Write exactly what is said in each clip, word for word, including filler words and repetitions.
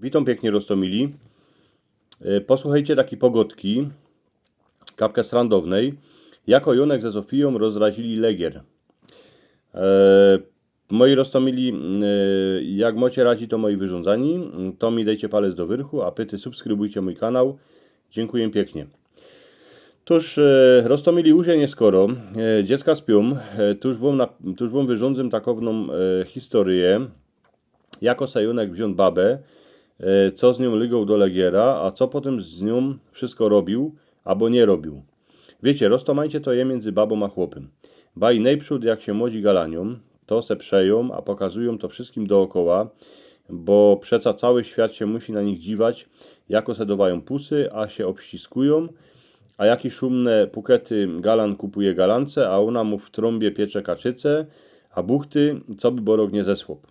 Witōm piyknie, Roztomili. E, posłuchejcie takij pogodki, kapkã strandownej, jako Jónek ze Zofijōm rozrazili legier. E, moi Roztomili, e, jak mocie radzi to moje wyrządzanie, to mi dejcie palec do wyrchu, a pyty subskrybujcie mōj kanał. Dziynkuję piyknie. Tōż, e, Roztomili, już je nieskoro, e, dziecka spiōm, e, tōż wōm na, tōż wōm wyrządzym takowną, e, historyjã, jako se Jónek wziōn babę, e, co z niōm lygoł do legiera, a co potym z niōm wszystko robiōł, abo niy robiōł. Wiycie, roztomajcie to je miyndzy babōm a chłopym. Baj nojprzōd, jak sie młodzi galaniōm, to se przejōm, a pokazujōm to wszyskim dookoła, bo przeca cały świat sie musi na nich dziwać, jako se dowajōm pusy, a sie obściskujōm, a jaki szumne pukety galan kupuje galance, a ōna mu w trōmbie piecze kaczyce, a buchty, coby borok niy zesłop.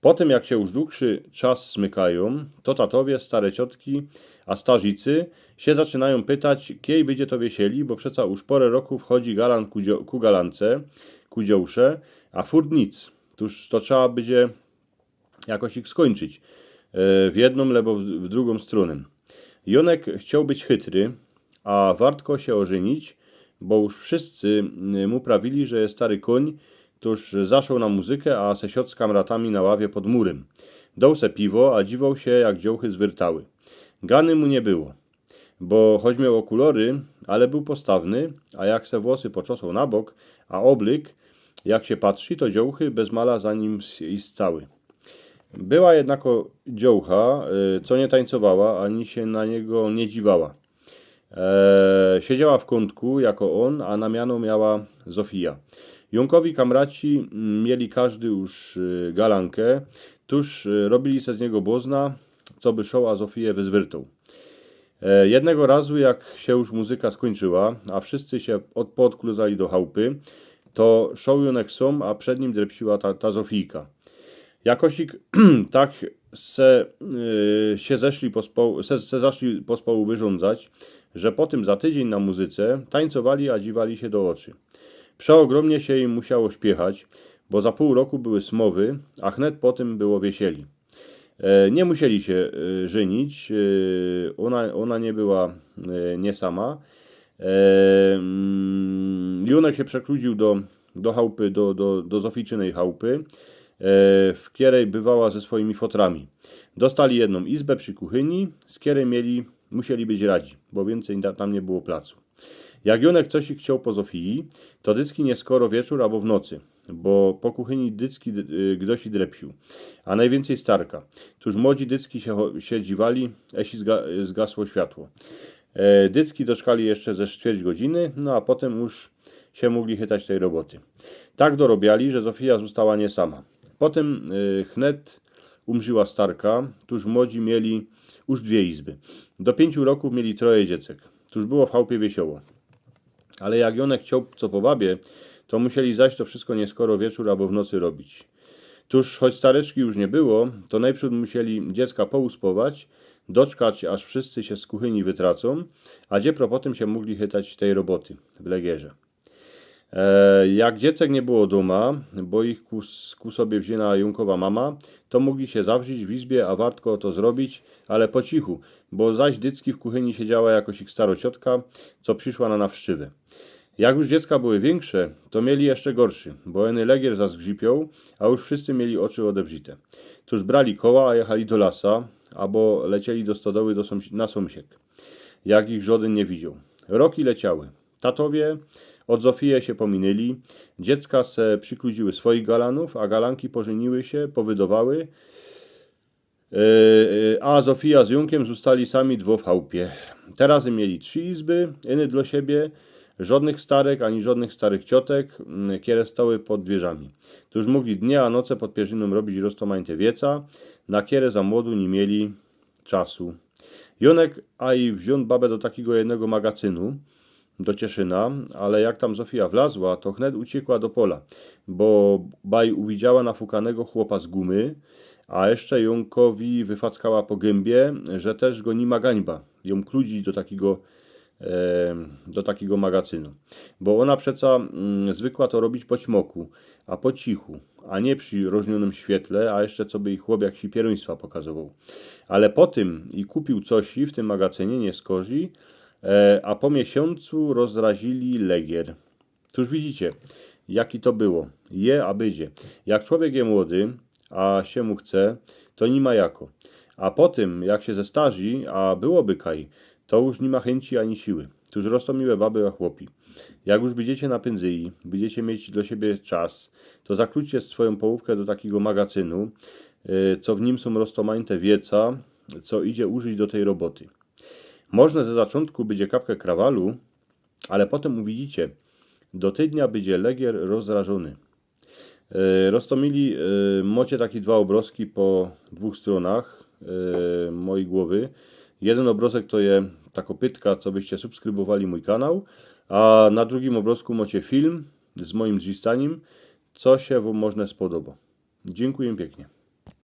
Potym, jak sie już długszy czas smykajōm, to tatowie, stare ciotki, a starzicy sie zaczynajōm pytać, kiej bydzie to wiesieli, bo przeca już porã rokōw chodzi galan ku dzio-, ku galance, ku dziołsze, a furt nic. Tōż to trzeba bydzie jakoś ich skończyć, e, w jednōm, lebo w, w drugōm strōnã. Jónek chcioł być chytry, a wartko sie ôżynić, bo już wszyscy, y, mu prawili, że je stary kōń, tōż zaszoł na muzyka, a se siod z kamratami na ławie pod murym. Doł se piwo, a dziwoł sie, jak dziołchy zwyrtały. Gany mu niy było, bo choć mioł ôkulory, ale bōł postawny, a jak se włosy poczosoł na bok, a ôblyk, jak sie patrzi, to dziołchy bez mala za nim s-, iscały. Była jednako dziołcha, y, co niy tańcowała, ani sie na niego niy dziwała. E, siedziała w kōntku, jako ôn, a na miano miała Zofija. Jónkowi kamraci, mm, mieli kŏżdy już, y, galankã, tōż, y, robili se z niego błŏzna, coby szoł a Zofijã wyzwyrtoł. E, jednego razu, jak sie już muzyka skōńczyła, a wszyscy sie ôd-, poodkluzali do chałpy, to szoł Jónek sōm, a przed nim drepciła ta, ta Zofijka. Jakosik tak se, y, sie zeszli pospołu, se, se zaszli pospołu wyrządzać, że potym za tydziyń na muzyce tańcowali, a dziwali sie do ôczy. Przeôgrōmnie sie im musiało śpiechać, bo za pōł roku były smowy, a chnet potym było wiesieli. E, niy musieli sie, e, żynić, e, ôna, ôna niy była, e, niy sama. E, mm, Jónek sie przekludził do, do chałpy, do, do, do Zofijczynyj chałpy, e, w kierej bywała ze swojimi fotrami. Dostali jednōm izbã przi kuchyni, z kierej mieli, musieli być radzi, bo wiyncyj ta-, tam niy było placu. Jak Jónek cosik chcioł po Zofiji, to dycki niy skoro wieczōr abo w nocy, bo po kuchyni dycki d-, y, gdosi drepsił, a nojwiyncyj starka. Tōż młodzi dycki sie cho-, sie dziwali, eśli zga-, zgasło światło. E, dycki doczkali jeszcze ze cztwierć godziny, no a potym już sie mogli chytać tyj roboty. Tak dorobiali, że Zofija została niy sama. Potym, y, chnet umrzyła starka, tōż młodzi mieli już dwie izby. Do piyńciu rokōw mieli troje dziecek. Tōż było w chałpie wiesioło. Ale jak Jónek chcioł co po babie, to musieli zaś to wszystko niy skoro wieczōr abo w nocy robić. Tōż choć stareczki już niy było, to nojprzōd musieli dziecka pouspować, doczkać, aż wszyscy sie z kuchyni wytracōm, a dziepro potym sie mogli chytać tyj roboty w legierze. E, jak dziecek niy było dōma, bo ich ku s-, ku sobie wziyna Jónkowa mama, to mogli sie zawrzić w izbie, a wartko to zrobić, ale po cichu, bo zaś dycki w kuchyni siedziała jakosik staro ciotka, co prziszła na nawszczywy. Jak już dziecka były wiynkszé, to mieli jeszcze gorszy, bo eny legier zazgrzipioł, a już wszyscy mieli ôczy ôdebrzite. Tōż brali koła, a jechali do lasa, abo lecieli do stodoły do sōmsi-, na sōmsiek, jak ich żodyn niy widzioł. Roki leciały. Tatowie ôd Zofije sie pominyli, dziecka se przikludziły swojich galanōw, a galanki pożyniły sie, powydowały, e, e, a Zofija z Jónkym zōstali sami dwo w chałpie. Terŏz mieli trzi izby, eny dlŏ siebie, żodnych starek ani żodnych starych ciotek, mm, kere stoły pod dwiyrzami. Tōż mogli dnie a noce pod pierzinōm robić roztōmajte wieca, na kere za młodu niy mieli czasu. Jónek a i wziōn babã do takigo jednego magacynu, do Cieszyna, ale jak tam Zofija wlazła, to chnet uciekła do pola, bo baj uwidziała nafukanego chłopa z gumy, a jeszcze Jónkowi wyfackała po gębie, że tyż go niy ma gańba jōm kludzić do takigo, em, do takigo magacynu. Bo ôna przeca mm, zwykła to robić po ćmoku, a po cichu, a niy przi rożnionym świetle, a jeszcze co by ich chłop jakeś pierōństwa pokazowoł. Ale potym i kupiōł coś w tym magacynie, niy skozi, e, a po miesiōncu rozrazili legier. Tōż widzicie, jaki to było. Je, a bydzie. Jak człowiek je młody, a sie mu chce, to niy ma jako. A potym, jak sie zestarzi, a byłoby kaj, to już niy ma chyńci ani siły. Tōż roztōmiłe baby a chłopi. Jak już bydziecie napyndzili, bydziecie mieć dlo siebie czas, to zakluczcie swojōm połōwkã do takigo magacynu, y, co w nim sōm roztōmajte wieca, co idzie użyć do tyj roboty. Możne ze zaczōntku bydzie kapka krawalu, ale potym uwidzicie, do tydnia bydzie legier rozrażōny. E, roztōmili, e, mocie taki dwa ôbrozki po dwōch strōnach e, mojij głowy. Jedyn ôbrozek to je tako pytka, co byście subskrybowali mōj kanał, a na drugim ôbrozku mocie film z mojim drzistanim, co sie wōm możne spodobo. Dziynkuja piyknie.